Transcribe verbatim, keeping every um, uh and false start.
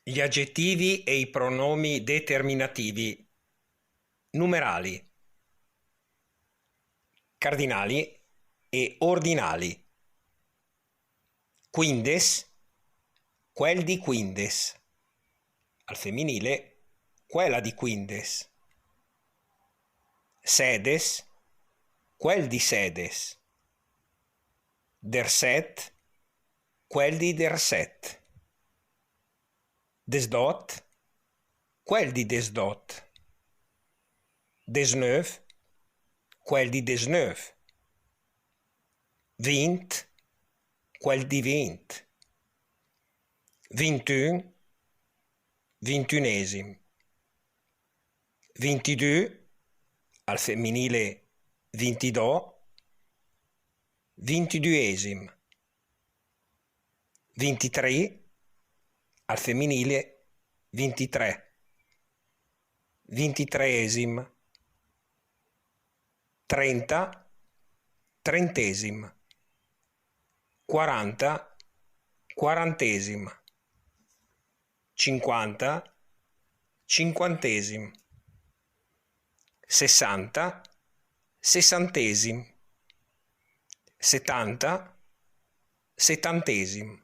Gli aggettivi e i pronomi determinativi. Numerali. Cardinali e ordinali. Quindes, quel di quindes. Al femminile, quella di quindes. Sedes, quel di sedes. Derset, quel di derset. Desdot, quel di desdot. Desnöv, quel di desnöv. Vint, quel di vint. Vintün, vintunesim. Vintidü, al femminile vintidò, vintidüesim. Vintitrì, al femminile vintitrè, vintitreesim. Trenta, trentesim. Quaranta, quarantesim. Cinquanta, cinquantesim. Sessanta, sessantesim. Setanta, settantesim.